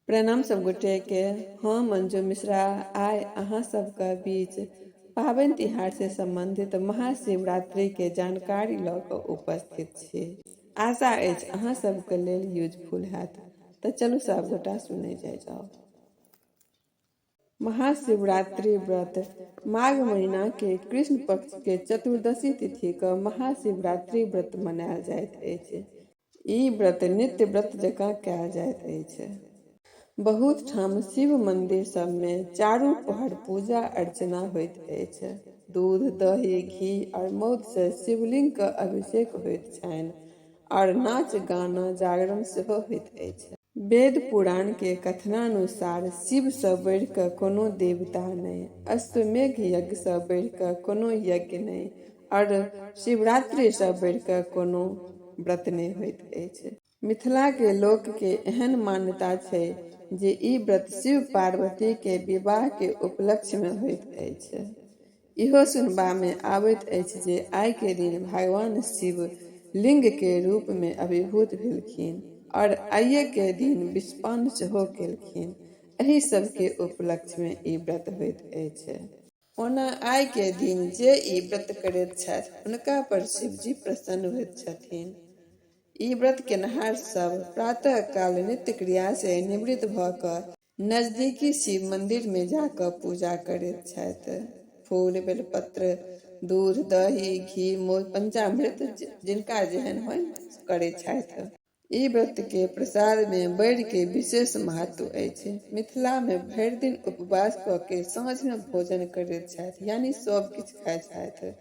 प्रणाम सब गोटे के। हम मंजू मिश्रा आइ अहाँ सबके बीच पाबनि तिहार से संबंधित महाशिवरात्रि के जानकारी लऽ कऽ उपस्थित छी। आशा अछि अहाँ सबके लेल यूजफुल हैत। तऽ चलू सब गोटा सुनै जाइ जाउ। महाशिवरात्रि व्रत माघ महीना के कृष्ण पक्ष के चतुर्दशी तिथि के महाशिवरात्रि व्रत मनायल जाइत अछि। ई व्रत नित्य व्रत जकाँ कयल जाइत अछि। बहुत ठाम शिव मंदिर सब मे चारू पहर पूजा अर्चना होइत अछि। दूध, दही, घी और मौध से शिवलिंग के अभिषेक होइत छनि और नाच गाना जागरण सेहो होइत अछि। वेद पुराण के कथनानुसार शिव सँ बढ़ि कऽ कोनो देवता नहि, अश्वमेघ यज्ञ सँ बढ़ि कऽ कोनो यज्ञ नहि और शिवरात्रि सँ बढ़ि कऽ कोनो व्रत नहि होइत अछि। मिथिला के लोक के एहन मान्यता छै जे ई व्रत शिव पार्वती के विवाह के उपलक्ष्य में होइत अछि। इहो सुनबा में आबैत अछि जे आइ के दिन भगवान शिव लिंग के रूप में अभिभूत भेलखिन और आइये के दिन विषपान सेहो केलखिन। एहि सब के उपलक्ष्य में ई व्रत होइत अछि। ओना आइ के दिन जे ई व्रत करैत छथि हुनका पर शिवजी प्रसन्न होइत छथिन। ई व्रत केनहार सब प्रातः काल नित्य क्रिया से निवृत्त भऽ कऽ नजदीकी शिव मंदिर में जा कऽ पूजा करैत छथि। फूल, बेलपत्र, दूध, दही, घी, मौध, पंचामृत जिनका जेहन होइन करैत छथि। ई व्रत के प्रसाद मे बड़ि के विशेष महत्व अछि। मिथिला मे भरि दिन उपवास कऽ के साँझ मे भोजन करैत छथि यानी सब किछु खाइ छथि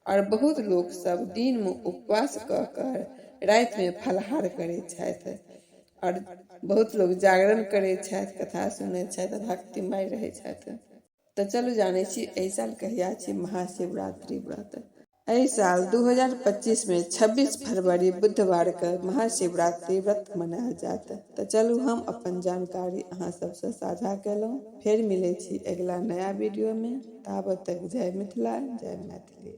और बहुत लोक सब दिन मे उपवास कऽ कऽ राति मे फलाहार करैत छथि और बहुत लोक जागरण करैत छथि, कथा सुनैत छथि, भक्तिमय रहै छथि। तऽ चलू जानै छी एहि साल कहिया छी महाशिवरात्रि व्रत। एहि साल 2025 में 26 फरवरी बुधवार के महाशिवरात्रि व्रत मनायल जायत। तऽ चलू हम अपन जानकारी अहाँ सबसँ साझा केलहुँ। फेर मिलै छी अगिला नया वीडियो में। ताबत तक जय मिथिला, जय मैथिली।